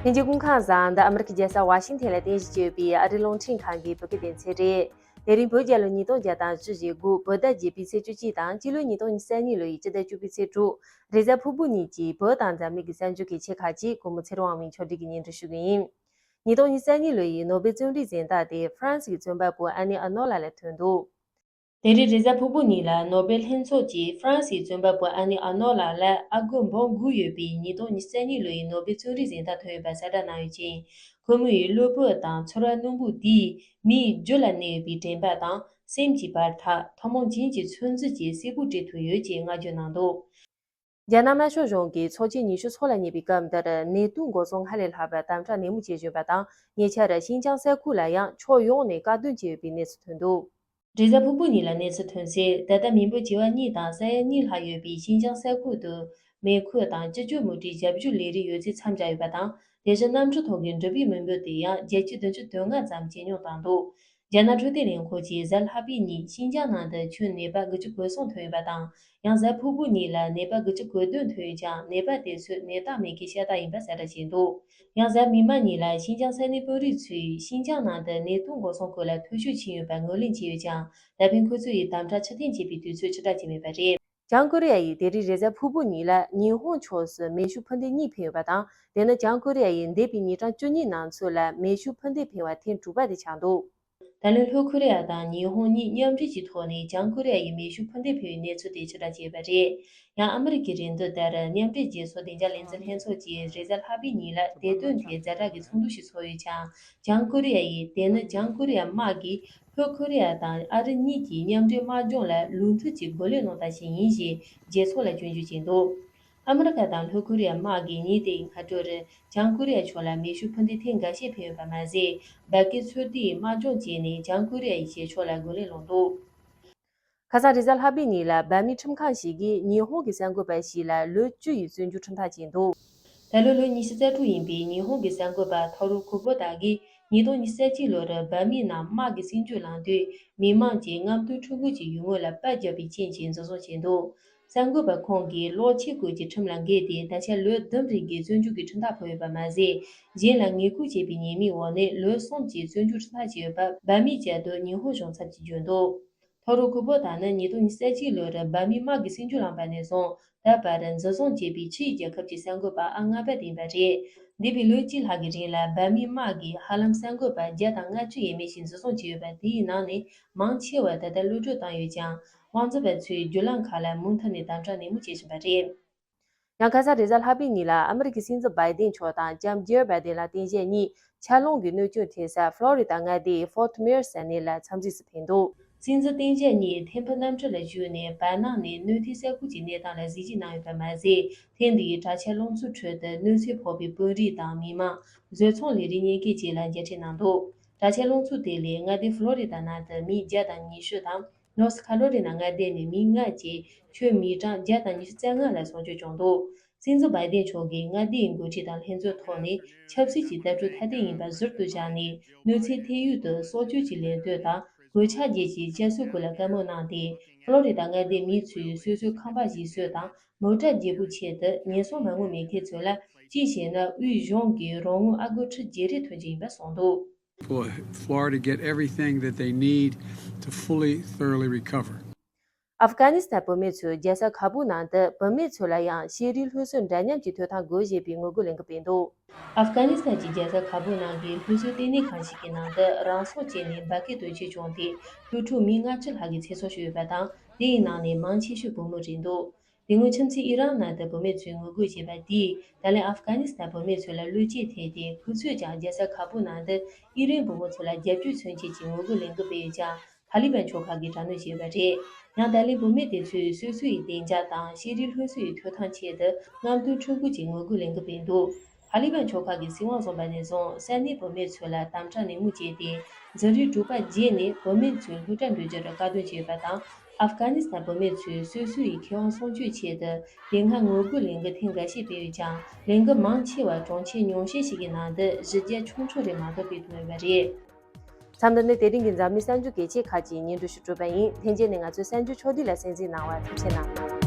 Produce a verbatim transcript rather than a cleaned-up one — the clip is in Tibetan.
ལྷན་རྒྱས་སྐུ་ཁམས་བཟང་། འདི་ཨ་མི་རི་ཀའི་རྒྱལ་ས་ཝ་ཤིང་ཐན་ལ་རྟེན་གཞི་བྱས་ཡོད་པའི་ཨ་རིའི་རླུང་འཕྲིན་ཁང་གི་བོད་སྐད་སྡེ་ཚན་རེད། དེ་རིང་བོད་རྒྱལ་ལོ་ཉིས་སྟོང་བརྒྱ་དང་བཅུ་ཞེ་དགུ། བོད་ཟླ་བརྒྱད་པའི་ཚེས་བཅུ་གཅིག་དང་སྤྱི་ལོ་ཉིས་སྟོང་ཉི་ཤུ་རྩ་གཉིས་ལོ་ཡི་སྤྱི་ཟླ་བཅུ་པའི་ཚེས་དྲུག་རེས་གཟའ་ཕུར་བུ་ཉིན་གྱི་བོད་དང་འཛམ་གླིང་གི་གསར་འགྱུར་གྱི་ཆེད་ཁག་ཅིག་གུས་མོ་ཚེ་རིང་དབང་མོས་ཕྱོགས་སྒྲིག་གིས་སྙན་སྒྲོན་ཞུ་གི་ཡིན། ཉིས་སྟོང་ཉི་ཤུ་རྩ་གཉིས་ལོ་ཡི་ནོ་སྦེལ་རྩོམ་རིག་གཟེངས་རྟགས་དེ་ཧྥ་རན་སི་གི་རྩོམ་པ་པོ་ཨ་ནི་ཨར་ནོལ་ལགས་ལ་ཐོན་འདུག་དེ་རིང་རེས་གཟའ་ཕུར་བུ་ཉིན་ལ་ནོ་སྦེལ་ལྷན་ཚོགས་ཀྱིས་ཧྥ་རན་སིའི་རྩོམ་པ་པོ་ཨ་ནི་ཨར་ནོལ་ལགས་ལ་ཨ་སྒོར་འབུམ་དགུ་ཡོད་པའི་ཉིས་སྟོང་ཉི་ཤུ་རྩ་གཉིས་ལོའི་ནོ་སྦེལ་རྩོམ་རིག་གཟེངས་རྟགས་ཐོན་ཡོད་པ་གསལ་བསྒྲགས་གནང་ཡོད་ཅིང་། ཁོ་མོ་ཡི་གློ་བུར་དང་ཚོར་བ་རྣོན་པོ་དེས་མིའི་རྒྱུད་ལ་གནས་ཡོད་པའི་དྲན་པ་དང་སེམས་ཀྱི་བར་ཐག་ཐུན་མོང་ཅན་གྱི་ཚོད་འཛིན་གྱི་སའི་གོ་བྲི་ཐུབ་ཡོད་ཅེས་བསྔགས་བརྗོད་གནང་འདུག་རྒྱ་ནག་དམར་ཤོག་གཞུང་གིས་ཚོགས་ཆེན་ཉི་ཤུ་སོ་ལ་སྙེག་པའི་སྐབས་འདིར་ནེ་ཏུའུ་འགོག་སྲུང་སྔར་ལས་ལྷག་པར་དམ་དྲག་ནན་མོ་བྱེད་བཞིན་པ་དང་། ཉེ་ཆར་ཤིན་ཅང་ས་ཁུལ་ལ་ཡང་ཕྱོགས་ཡོངས་ནས་བཀག་སྡོམ་བྱས་ཡོད་པའི་གནས་ཚུལ་ཐོན་འདུག་རེས་གཟའ་ཕུར་བུ་ཉིན་ལ་གནས་ཚུལ་ཐོན་གསལ། ད་ལྟ་མི་འབོར་བྱེ་བ་གཉིས་དང་ས་ཡ་གཉིས་ལྷག་ཡོད་པའི་ཤིན་ཅང་ས་ཁུལ་དུ་མེ་ཁུལ་དང་སྤྱི་སྤྱོད་མུ་ཏིག་ཞབས་ཞུ་ལས་རིགས་ཡོད་ཚད་མཚམས་བཞག་ཡོད་པ་དང་། དེ་བཞིན་གནམ་གྲུ་ཐོག་གི་འགྲུལ་པའི་མི་འབོར་དེ་ཡང་བརྒྱད་ཅུ་བདུན་ཅུ་དོན་ལྔ་ཙམ་ཇེ་ཉུང་བཏང་འདུག་རྒྱ་ནག་འཕྲོད་བསྟེན་ལས་ཁུངས་ཀྱིས་གཟའ་ལྷག་པའི་ཉིན་ཤིན་ཅང་ནང་དུ་ཁྱོན་ནད་པ་དགུ་བཅུ་གོ་གསུམ་ཐོན་ཡོད་པ་དང་། ཡང་གཟའ་ཕུར་བུ་ཉིན་ལ་ནད་པ་དགུ་བཅུ་གོ་བདུན་ཐོན་ཡོད་ཀྱང་། ནད་པ་དེ་ཚོས་ནད་རྟགས་མེད་མཁན་ཤ་སྟག་ཡིན་པ་གསལ་བསྒྲགས་བྱས་འདུག་ཡང་གཟའ་མིག་དམར་ཉིན་ལ་ཤིན་ཅང་ས་གནས་དཔོན་རིགས་ཚོས་ཤིན་ཅང་ནང་དུ་ནེ་ཏུའུ་འགོག་སྲུང་ཁུལ་ལ་ཐོ་གཞུག་ཕྱིན་ཡོད་པར་ངོས་ལེན་བྱས་ཡོད་ཀྱང་། ད་ཕན་ཁོ་ཚོ་ཡིས་དམ་དྲག་ཕྱིར་འཐེན་བྱས་པའི་དུས་ཚོད་ཕྱིར་བསྒྲགས་བྱས་མེད་པ་རེད། བྱང་ཀོ་རི་ཡ་ཡིས་དེ་རིང་རེས་གཟའ་ཕུར་བུ་ཉིན་ལ་ཉི་ཧོང་ཕྱོགས་སུ་མེ་ཤུགས་འཕུར་མདེལ་གཉིས་འཕེན་ཡོད་པ་དང་། དེ་ནི་བྱང་ཀོ་རི་ཡ་ཡིས་འདས་པའི་ཉིན་གྲངས་བཅུ་གཉིས་ནང་ཚུད་ལ་མེ་ཤུགས་འཕུར་མདེལ་འཕེན་པ་ཐེངས་དྲུག་པ་དེ་ཆགས་འདུག་ད་ལན་ལྷོ་ཁོ་རི་ཡ་དང་ཉི་ཧོང་གཉིས་མཉམ་འབྲེལ་གྱི་ཐོག་ནས་བྱང་ཀོ་རི་ཡ་ཡིས་མེ་ཤུགས་འཕུར་མདེལ་འཕེན་པའི་གནས་ཚུལ་དེ་ཕྱིར་བསྒྲགས་བྱས་པ་རེད། ཡང་ཨ་མི་རི་ཀའི་རེ་འདུན་ལྟར། མཉམ་འབྲེལ་རྒྱལ་ཚོགས་བདེ་འཇགས་ལས་འཛིན་ལྷན་ཚོགས་ཀྱིས་རེས་གཟའ་ལྷག་པའི་ཉིན་ལ་དེ་དོན་ཐད་ཛ་དྲག་གི་ཚོགས་འདུ་ཞིག་ཚོགས་ཡོད་ཀྱང་། བྱང་ཀོ་རི་ཡ་ཡིས་དེ་ནི་བྱང་ཀོ་རི་ཡ་དམག་གིས་ལྷོ་ཁོ་རི་ཡ་དང་ཨ་རི་གཉིས་ཀྱི་མཉམ་འབྲེལ་དམག་སྦྱོང་ལ་ལུགས་མཐུན་གྱི་རྒོལ་ལན་སློང་ཐབས་ཤིག་ཡིན་ཞེས་རྒྱལ་ཚོགས་ལ་སྐྱོན་བརྗོད་བྱས་འདུག་ཨ་མི་རི་ཀ་དང་ལྷོ་ཁོ་རི་ཡ་དམག་གིས་ཉིན་དེའི་སྔ་དྲོར་བྱང་ཀོ་རི་ཡ་ཕྱོགས་ལ་མེ་ཤུགས་འཕུར་མདེལ་ཐེངས་འགའ་ཤས་འཕེན་ཡོད་པ་མ་ཟད། འབར་གས་ཚོད་ལྟའི་དམག་སྦྱོང་བྱས་ནས་བྱང་ཀོ་རི་ཡ་ཡི་བྱེད་ཕྱོགས་ལ་རྒོལ་ལན་སློང་འདུག་ཁ་སང་རེས་གཟའ་ལྷག་པའི་ཉིན་ལ་འབར་མའི་ཁྲིམས་ཁང་ཞིག་གིས་ཉི་ཧོང་གི་གསར་འགོད་པ་ཞིག་ལ་ལོ་བཅུ་ཡི་བཙོན་འཇུག་ཁྲིམས་ཐག་བཅད་འདུག་ད་ལོའི་ལོ་ཉི་ཤུ་རྩ་དྲུག་ཡིན་པའི་ཉི་ཧོང་གི་གསར་འགོད་པ་ཐ་རུ་ཁུ་པོ་ཏཱ་གིས་ཉིས་སྟོང་ཉི་ཤུ་རྩ་གཅིག་ལོར་འབར་མའི་ནང་དམག་གི་སྲིད་ཇུས་ལངས་དུས། མི་མང་གིས་རྔམ་སྟོན་ཕྲུ་གུ་གཅིག་ཡུལ་དངོས་ལ་པར་བརྒྱབ་པའི་རྐྱེན་གྱིས་འཛིན་བཟུང་བྱས་འདུག་གསར་འགོད་པ་ཁོང་གིས་གློག་ཆས་སྐོར་གྱི་ཁྲིམས་ལ་འགལ་ཏེ། ད་ཆ་ལོ་བདུན་རིང་གི་བཙོན་འཇུག་གི་ཁྲིམས་ཐག་ཕོག་ཡོད་པ་མ་ཟད། གཞན་ལ་ངན་སྐུལ་བྱས་པའི་ཉེས་མིང་འོག་ནས་ལོ་གསུམ་གྱི་བཙོན་འཇུག་ཁྲིམས་ཐག་བཅད་ཡོད་པ་འབར་མའི་རྒྱལ་དོན་ཉི་ཧོང་གཞུང་ཚབ་ཀྱིས་བརྗོད་འདུག་ཐོ་རུ་ཁུ་པོ་ཏཱ་ནི་ཉིས་སྟོང་ཉི་ཤུ་རྩ་གཅིག་ལོར་འབར་མའི་དམག་གི་སྲིད་ཇུས་ལངས་པ་ནས་བཟུང་ད་བར་འཛིན་བཟུང་བྱས་པའི་ཕྱིའི་རྒྱལ་ཁབ་ཀྱི་གསར་འགོད་པ་ཨང་ལྔ་པ་དེ་ཡིན་པ་རེད། འདས་པའི་ལོ་གཅིག་ལྷག་གི་རིང་ལ་འབར་མའི་དམག་གིས་ཧ་ལམ་གསར་འགོད་པ་བརྒྱ་དང་ལྔ་བཅུ་ཡས་མས་ཤིག་འཛིན་བཟུང་བྱས་ཡོད་པ། དེའི་ནང་ནས་མང་ཆེ་བ་ད་ལྟ་གློད་གྲོལ་བཏང་ཡོད་ཀྱང་། དམག་འཛིན་པ་ཚོས་བརྒྱུད་ལམ་ཁག་ལ་མུ་མཐུད་ནས་དམ་དྲག་ནན་མོ་བྱེད་བཞིན་པ་རེད། ཡང་ཁ་སང་རེས་གཟའ་ལྷག་པའི་ཉིན་ལ་ཨ་མི་རི་ཀའི་སྲིད་འཛིན་བྷའི་ཏིན་མཆོག་དང་ལྕམ་ཇིལ་བྷའི་ཏིན་ལགས་བསྟན་བཅོས་གཉིས་ཆར་རླུང་གི་གནོད་སྐྱོན་ཐེབས་ས་ཕློ་རི་ད་མངའ་སྡེའི་ཧྥོར་ཏི་མེར་ཟེར་གནས་ལ་འཚམས་གཟིགས་སུ་ཕེབས་འདུག་སྲིད་འཛིན་བསྟན་བཅོས་གཉིས་ཐེམ་ཕུ་གནམ་གྲུ་ལ་བཞུགས་ནས་བར་སྣང་ནས་གནོད་ཐེབས་ས་ཁུལ་གྱི་གནས་སྟངས་ལ་གཟིགས་ཞིབ་གནང་ཡོད་པ་མ་ཟད། ཐེངས་འདིའི་དྲག་ཆར་རླུང་འཚུབ་ཁྲོད་དུ་གནོད་འཚེ་ཕོག་པའི་དཔོན་རིགས་དང་མི་མང་། བཟོ་ཚོང་ལས་རིགས་གཉེར་མཁན་བཅས་ལ་མཇལ་འཕྲད་གནང་འདུག་དྲག་ཆར་རླུང་འཚུབ་དེ་ལས་མངའ་སྡེ་ཕློ་རི་ད་ནང་དུ་མི་བརྒྱ་དང་ཉི་ཤུ་དང་། ནོར་ཐི་ཁ་རོ་ལི་ན་མངའ་སྡེ་ནས་མི་ལྔ་བཅས་ཁྱོན་མི་གྲངས་བརྒྱ་དང་ཉི་ཤུ་རྩ་ལྔ་ལ་སྲོག་སྐྱོན་བྱུང་འདུག་སྲིད་འཛིན་བྷའི་ཏིན་མཆོག་གིས་མངའ་སྡེའི་འགོ་ཁྲིད་དང་ལྷན་ཚོགས་ཐོག་ནས་ཆབ་སྲིད་ཀྱི་ལྟ་གྲུབ་ཐ་དད་ཡིན་པ་ཟུར་དུ་བཞག་ནས། གནོད་འཚེ་ཐེབས་ཡུལ་དུ་སྲོག་སྐྱོབ་ཀྱི་ལས་དོན་དང་གོད་ཆག་བརྒྱད་ཀྱི་བསྐྱར་གསོའི་སྐོར་ལ་བཀའ་མོལ་གནང་སྟེ། ཕློ་རི་ད་མངའ་སྡེའི་མི་ཚོས་སོ་སོའི་ཁང་པ་ཞིག་གསོ་དང་མོ་ཊ་བརྗེ་པོའི་ཆེད་དུ་ཉེན་སྲུང་མ་དངུལ་མེད་མཁན་ཚོ་ལ། གཅིག་བྱས་ན་དབུས་གཞུང་གིས་རོགས་དངུལ་ཨ་སྒོར་ཁྲི་བརྒྱད་རེ་ཐོན་གྱི་ཡིན་པ་གསུངས་འདུག For Florida to get everything that they need to fully, thoroughly recover. ཨབ་གྷ་ནི་སི་ཐན་བུད་མེད་ཚོས་རྒྱལ་ས་ཁ་བུལ་ནང་དུ་བུད་མེད་ཚོ་ལ་ཡང་ཤེས་རིག་སློབ་གསོ་འདྲ་མཉམ་གྱི་ཐོབ་ཐང་དགོས་ཞེས་པའི་ངོ་རྒོལ་ལས་འགུལ་སྤེལ་འདུག་ཨབ་གྷ་ནི་སི་ཐན་གྱི་རྒྱལ་ས་ཁ་བུལ་ནང་གི་སློབ་གསོའི་ལྟེ་གནས་ཁང་ཞིག་གི་ནང་དུ་རང་སྲོག་བཅད་ནས་འབར་གས་དོན་རྐྱེན་བྱུང་སྟེ། སློབ་ཕྲུག་མི་ལྔ་བཅུ་ལྷག་གི་ཚེ་སྲོག་ཤོར་ཡོད་པ་དང་། དེའི་ནང་ནས་མང་ཆེ་ཤོས་བུ་མོ་རེད་འདུག་དེ་སྔོན་ཁྱིམ་མཚེས་ཨི་རན་ནང་དུ་བུད་མེད་ཚོས་ངོ་རྒོལ་བྱས་པ་དེས། ད་ལན་ཨབ་གྷ་ནི་སི་ཐན་བུད་མེད་ཚོ་ལ་བློས་བཅད་ཐེབས་ཏེ། ཁོ་ཚོས་ཀྱང་རྒྱལ་ས་ཁ་བུལ་ནང་དུ་ཨི་རན་བུ་མོ་ཚོ་ལ་རྒྱབ་སྐྱོར་མཚོན་ཆེད་ཀྱི་ངོ་རྒོལ་ལས་འགུལ་སྤེལ་ཡོད་ཀྱང་། ཐ་ལི་བན་ཕྱོགས་ཁག་གིས་དྲག་གནོན་བྱས་ཡོད་པ་རེད། ཡང་ད་ལན་བུད་མེད་དེ་ཚོས་སོ་སོ་ཡི་བདེ་འཇགས་དང་ཤེས་རིག་སློབ་གསོ་ཡི་ཐོབ་ཐང་ཆེད་དུ་རྔམ་སྟོན་ཕྲུ་གུ་གཅིག་ངོ་རྒོལ་ལས་འགུལ་སྤེལ་འདུག་ཐ་ལི་བན་ཕྱོགས་ཁག་གིས་སྲིད་དབང་བཟུང་བ་ནས་བཟུང་ས་གནས་བུད་མེད་ཚོ་ལ་དམ་དྲག་ནན་མོ་བྱས་ཏེ། འཛིན་རིམ་དྲུག་པ་བརྗེས་ནས་བུད་མེད་ཚོའི་སློབ་གྲྭ་འགྲོ་རྒྱུར་བཀག་སྡོམ་བྱས་ཡོད་པ་དང་། ཨབ་གྷ་ནི་སི་ཐན་བུད་མེད་ཚོས་སོ་སོ་ཡི་ཁེ་དབང་སྲུང་སྐྱོབ་ཆེད་དུ་དེ་སྔ་ངོ་རྒོལ་ལས་འགུལ་ཐེངས་འགའ་ཤས་སྤེལ་ཡོད་ཀྱང་། ལས་འགུལ་མང་ཆེ་བ་གྲོང་ཁྱེར་ཉུང་ཤས་ཤིག་གི་ནང་དུ་གཞི་རྒྱ་ཆུང་ཆུང་རེ་མ་གཏོགས་སྤེལ་ཐུབ་མེད་པ་རེད། མཚམས་འདི་ནས་དེ་རིང་གི་འཛམ་གླིང་གསར་འགྱུར་གལ་ཆེ་ཁག་ཅིག་སྙན་སྒྲོན་ཞུ་གྲུབ་པ་ཡིན། ལྷན་རྒྱས་ནས་ང་ཚོའི་གསར་འགྱུར་ཕྱོགས་བསྡུས་ལ་གསན་གཟིགས་གནང་བར་ཐུགས་རྗེ་གནང་།